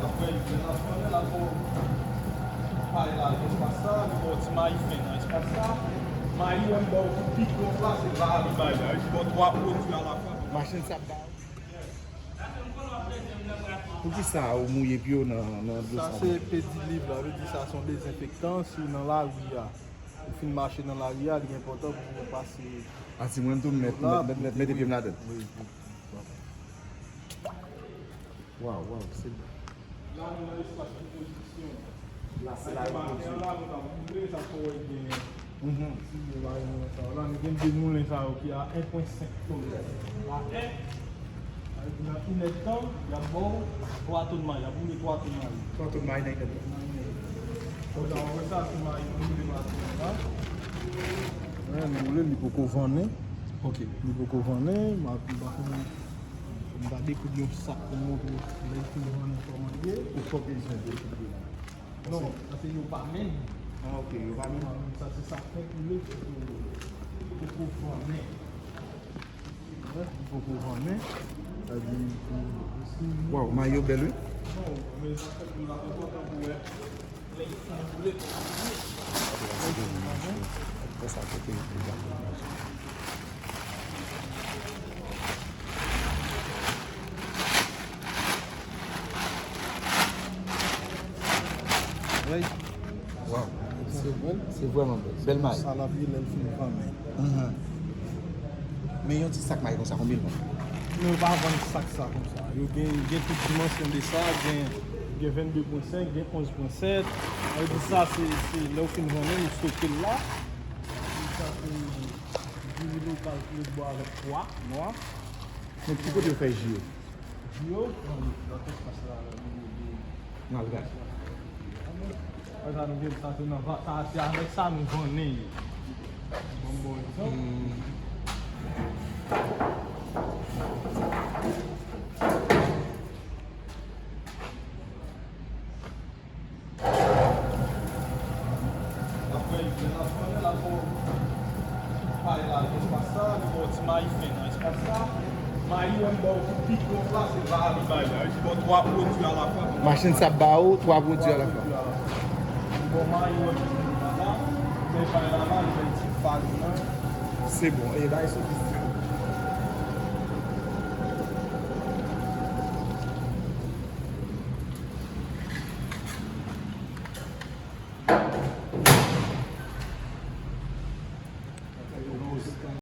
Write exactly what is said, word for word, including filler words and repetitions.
Apre, li vin la fè l, la ba w pay la nan espas sa, li ba w ti mayi fen nan espas sa. Mayi an ba w pou pi gwo plas, se la li bay la. Li ba w twa pwodui alafwa. Machin sa ap ba w. Poukisa ou mouye pye w nan, nan dlo sa? Sa se pediliv la, vle di sa se yon dezenfektan. Si w nan lari a, ou fin mache nan lari a, li enpòtan pou w pase. A, si mwen tou, m mèt, mèt, mèt, mèt mete pye m ladan. Wi, wi. Waw, waw, se bon. La, nou nan espas pou pwodiksyon. La, se la yo pwodui. La, nou ta boule, sa fè w wè gen Mhm. Ti moulen sa yo la, nou gen de moulen sa yo ki a en pwen senk tonn. Pa en, sa vle di nan inèdtan, y ap ba w twa tonn mayi, y ap boule twa tonn mayi. Twa tonn mayi nan inèdtan. Nan inèdtan. Apre sa, w ap wè sa, se mayi nou boule maten an la. Wi, nou boule, li poko vannen. Ok. Li poko vannen, m ap, m pa konnen, m ta dekoud yon sak pou m montre w lè l fin vannen kòman l ye. Ou fòk bezwen dekoud li. Non, sa se yo pa menm. Ah, ok, yo pa menm. Yo pa menm. Sa se sa k koule, poko vannen. Wi, poko vannen. Sa di, si Waw, mayi yo bèl, wi. Non, men sa fè pou la, enpòtan pou wè. Lè yo fin boule, pou yo boule. Lè yo fin vannen. Fè sa kote, Wi. Waw. Se bèl. Se vrèman bèl. Bèl mayi. Sa l ap ye lè l fin vannen. Mhm. Men yon ti sak mayi konsa, konbyen l vann? Men yo pa vann sak sa konsa. Yo gen, gen tout dimansyon de sa, gen, gen vennde pwen senk, gen onz pwen sèt. Sa vle di sa, se, se lè w fin vannen, ou stoke l la. Sa se diri lokal ki ret bò avèk pwa nwa. Men ki kote yo fè ji yo? Di yo, nan, nan espas la, nan nivo de Nan l gade. Sa nou gen, sa se nan va-, sa se avèk sa nou vannen yo. Bon, bon, egzanp. Hmm. Apre, lè l ap fè l, l ap ba w pay la nan espas sa, li ba w ti mayi fen nan espas sa. Mayi an ba w pou pi gwo plas, se la li bay la. Li ba w twa pwodui alafwa. Machin sa ap ba w twa pwodui alafwa. Twa pwodui alafwa. Li ba w mayi an la, li bay pay la la, li bay ti farin nan. Se bon. E bay sou